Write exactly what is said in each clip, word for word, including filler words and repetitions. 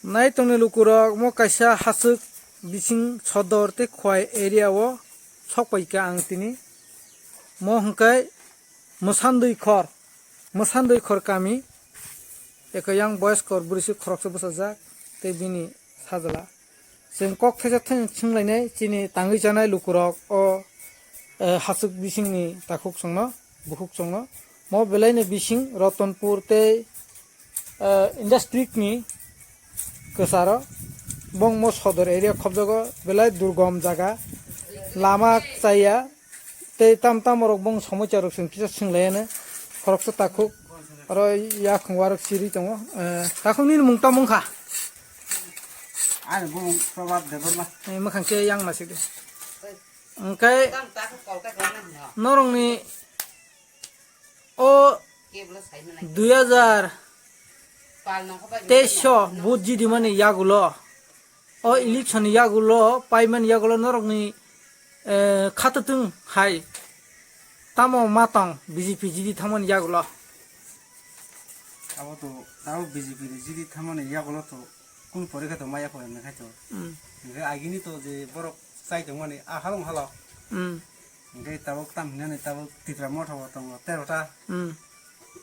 Nai tongni lukurok, mo kaisa hachwk bising sodor tei Khwai area o sok pai kha ang tini. Mo hwnkhe Mwsandwi Khor, Mwsandwi Khor kami. Eko yang boyos kor bwrwi se khoroksa bwsajak tei bini sajla. Chwng kok thaisa thani swnglainai chini tangwi chanai lukurok o, eh, hachwk bisingni takhuk chwngno, bukhuk chwngno. Mo belaini bising Ratanpur tei, eh, industry ni kwcharo bongmo sodor area khobjago belai durgom jaga, lama chaya tei tam tam rok bong somosya rok chwng kisa swnglaiyano khoroksa takhuk oro yakhung warok chiri tongo. Eh, takhuk nini mung tamo wngkha? Ani bumung Prabhat Debbarma. Eh, mwkhang khe yang ma sidi. Hwnkhe norokni o dui hazar teis o vote jidimani yagulo, o election ni yagulo, paimani yagulo norokni, eh, khatwtwng hai tamo ma tong B J P jidi thangmani yagulo? Abo to, abo B J P ni jidi thangmani yagulo to kunu porikha to maya kho emne khai to. Hmm. Hingke agini to je borok chai tongmani a halong halo. Hmm. Hingke tabuk tam hinani tabuk Tipra motha bo tongo terota. Hmm.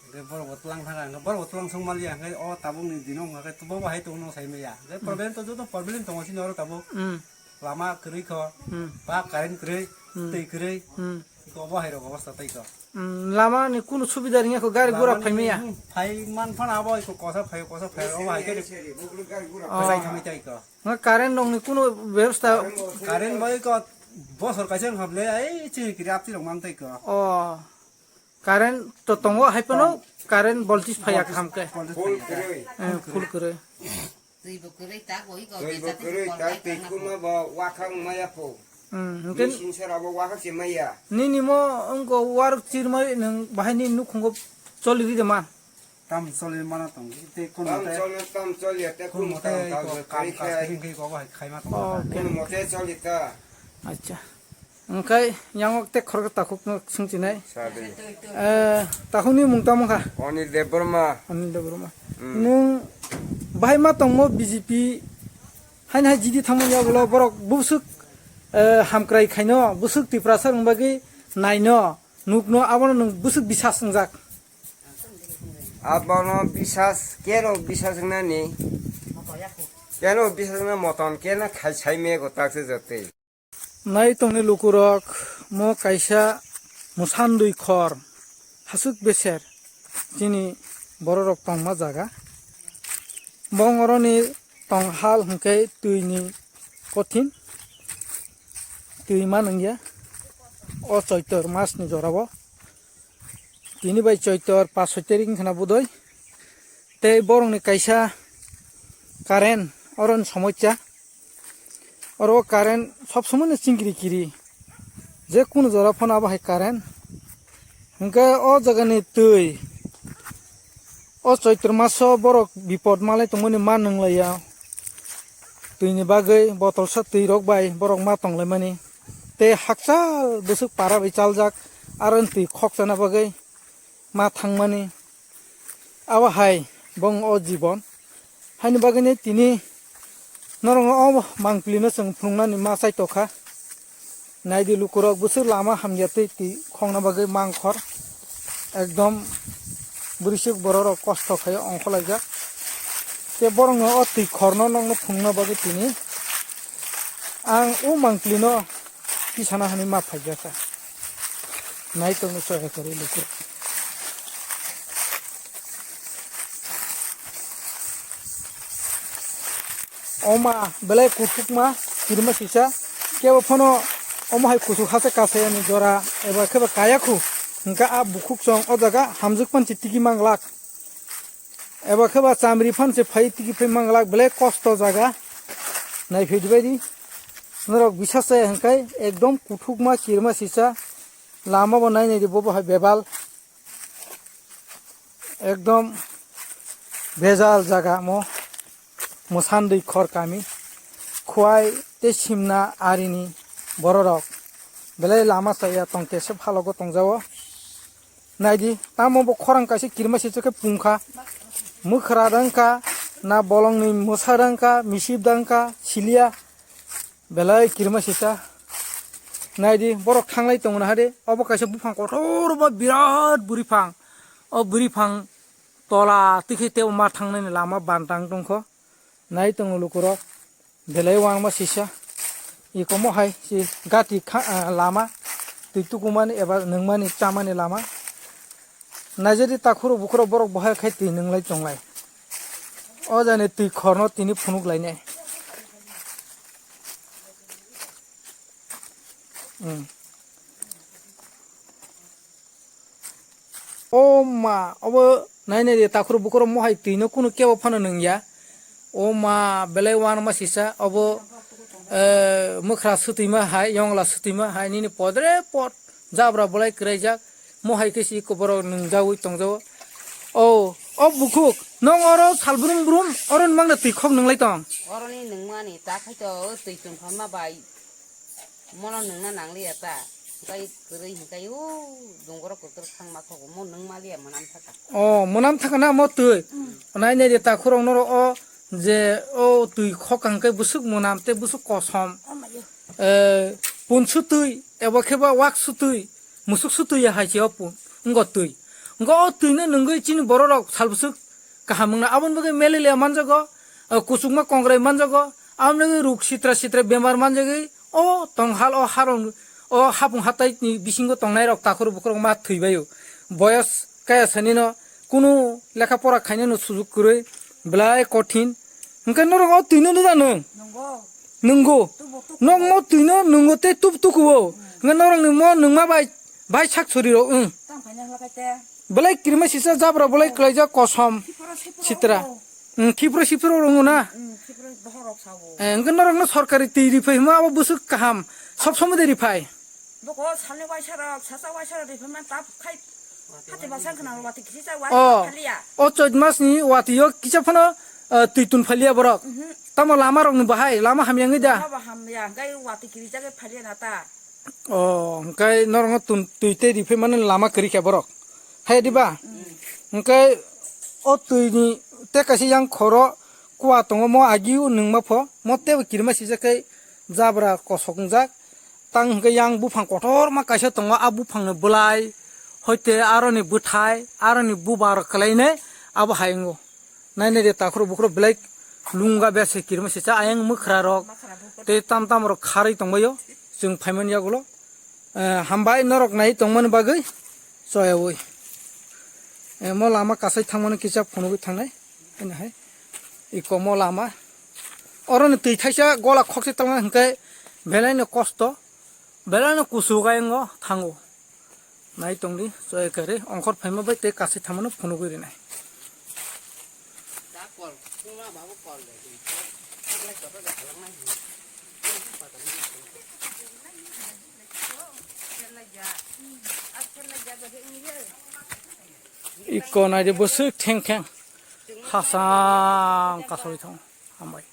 Hingke borok bo tlang thangkha, hingke borok bo tlang song maliya, hingke o tabuk ni dino hingke bo bo hai tongo no sai maya. Hingke problem to joto problem tongo sini oro tabuk. Hmm. Lama kwrwi kho, Hmm. ba current kwrwi, Hmm. twi kwrwi. Hmm. Hingke obo hai rok obostha tei kho. Hmm, lama ni kunu subida ringya kho, gari gura Lama ni phai maya? Hmm, phai man phano abo iko kosa phai, kosa phai, obo hai khe Oh. Kwchai thangwi tai kho. Nga current rok ni kunu bebostha? Current bai kho bosor kaisa wngkha ble, ai chini kiri apti rok man tai kho. Oh. Current to tongo hai phano current voltage phaiya kaham khe. Voltage Full phaiya. Kwrwi. Eh, full kwrwi. Twi bo kwrwi tak bo iko Twi bo twi kwrwi tak twi kuma bo wakhang maya po. Hmm, hingke Ni sinsera bo wakhang se maya. Nini mo wngko warok chirmai nwng bahai ni nukhungo choli ride man. Tam choli mana tong, te kun Tam mote, choli, tam choli, te kun kun mote mote iko tang kam kwrwi kas khai. Kring khe iko bo hai khai ma tong. Oh, okay. Kun mote choli ta. Acha. Hingke yang o tek khorok takhuk no swngchinai. Sadi. Eh, takhuk ni mung tamo kha? Anil Debbarma. Anil Debbarma. Hmm. Nwng bahai ma tongmo B J P haino hai jidi thangmani yagulo borok busuk, eh, hamkrai khaino, busuk Tiprasa rwng bagwi naino, nukno, abono nwng busuk bisas wngjak. Abono bisas, keno bisas wngnani? Keno bisas wngna moton, keno khai sai mego takse jotoi. Nai tongni lukurok, mo kaisa Mwsandwi Khor, hachwk beser chini bororok tongma jaga. Bong oroni tonghal hwnkhe twini kothin, twi ma nungya o Choitor masni jorao. Tini bai Choitor pas soi tarik wngkhana bodoi. Tei borokni kaisa current oroni somosya. Oro current sob somoi no chingkiri kiri. Je kunu jora phano abo hai current. Hingke o jagani twi. O Choitor maso borok bipot malai tongmani ma nunglaiya. Twini bagwi botolsa twi rok bai borok ma tonglaimani. Tei hakchal bwswk para bai chaljak, aro twi khokchana bagwi ma thangmani. Abo hai bong o jibon. Haini bagwino tini norokno o mangpili no chwng phunuknani ma chaitokha. Naidi lukurok bwswk lama hamya twi twi khokna bagwi mangkhor. Ekdom bwrwisuk bororok kosto khaio ongkhorlaijak. Tei borokno o twi khorno nokno phunukna bagwi tini ang o mangpili no tisana hwnwi ma phaijakha. Nai tongni chwrai kwrwi lukurok. Oma belai kuthukma kirima sisa, kebo phano omo hai kuthuk hase kasayani jora eba kheba kayakhu, hwnkha a bukhuk chwng o jaga hamjwk panchi tigi manglak. Eba kheba chamri phan se phai tigi phai manglak, belai kosto jaga. Nai phai dibai di. Norok bisa se hwnkhe ekdom kuthukma kirima sisa. Lama bo nai nai di, bo bo hai bebal. Ekdom bejal jaga mo. Mwsandwi khor kami. Khwai tei simna arini bororok. Belai lama chaya tong tese phalogo tongjao. Naidi, tamo bo khorang kaisa kirima se chokhe pungkha. Mwkhra dangkha. Na bolongni mwsa dangka, misip dangka, silia. Belai kirima sisa. Naidi, borok thanglai tongo na hade. Obo kaisa buphang kotor ba birat bwrwi phang. O bwrwi phang tola tikhe tebo ma thangnaini lama bantang tongkho. Nai tongo lukurok. Belai wangma sisa. Ikomo hai si gati kha, ah, lama. Twi tukumani eba nungmani chamani lama. Naijadi takhuro bukhuro borok bohai khai twi nunglai tonglai. O jani twi khorno tini phunuk lainai. Hmm. O ma, obo nainai de takhuro bukhuro mohai twi no kunu kebo phano nungya. O ma, belai wangma sisa, obo, eh, mwkhra swtwima hai, yongla swtwima hai, nini podre pod, jabra bolai kwraijak, mohai khe si iko borok nungjaui tongjago. O, o bukhuk, nong oro sal brum brum, oro ni mangna twi khok nunglai tong. Oroni nungmani ta khai to, twi tongkha ma bai. Mono nungna nangliya ta. Hikai kwrwi hikai o dungborok kwtwr khangma khogo mo nungmaliya mwnam thaka. O, mwnam thaka na mo twi. Nai nai de takhurok noro o je o twi khokang khe bwswk mwnam tei bwswk kosom. Eh, pun sutwi, ebo khe ba wak sutwi, musuk sutwi ya hai se o pun. Ngo twi. Ngo o twi no nungwi chini bororok sal bwswk kaham wngna. Aboni bagwi malaria manjago, o kuchukma kongrai manjago, aboni bagwi ruk sitra sitra bemar manjagwi, o tonghal o harong, o hapung hatai ni bisingo tongnai rok takhur bukhurok ma thwibaio. Boyos kaya sanino kunu lekha pora khainani sujuk kwrwi belai kothin. Hwnkhe norok o twino nw da nwng? Nungo. Nungo. Tubo tuk. Nok mo twino nungo tei tup tukuo. Hwnkhe norokni mo nungma bai, bai sak sori rok wng. Tang phaina hwlai te. Belai kirima sisa jabra belai kwlaijak kosom. Sitra. Hmm, Tripura sipra rong na. Hmm, Tripura bohorok sao. Eh, hwnkhe norokno sorkari twi riphai hwnma abo bwswk kaham. Sob somode riphai. Boko salni waisa rok, sasa waisa rok riphai man tap khai. Hati basang khna wati kisa wati. Oh. Khaliya. O choit mas ni wati yo kisa phano, eh, twi tun phaliya borok. Mhm. Tamo lama rok ni bahai, lama hamya ngi da. Lama ba hamya, gai wati kiri jaga phaliya na ta. O, hwnkhe norokno tun-, twi tei riphai mani lama kwrwi kha borok. Hai diba? Mm. Hwnkhe o twini tei kaisa yang khoro kua tongo, mo agi o nungma pho, mo teibo kirima sijak khe jabra kosok wngjak. Tang hwnkhe yang buphang kotorma kaisa tongo, a buphangni bwlai hoite aroni bwthai, aroni bubar kwlainai abo hai wngo. Nai nai de takhro bukhro belai lunga bese kirima se cha ayang mwkhra rok tei tam tam rok kharwi tongbaio chwng phaimani yagulo. Eh, hambai norok nai tongmani bagwi choyaui. Eh, mo lama kasai thangmani kisa phunugwi thangnai. Haino hai iko mo lama. Oroni twi thaisa gola khokse tongna hwnkhe belaino kosto, belaino kusu gayango thango. Nai tongdi, choi kari, ongkhor phaima bai tei kasai thamano phunugwi rinai. Iko nai de bwswk theng theng, hasang kasoi thang, hambai.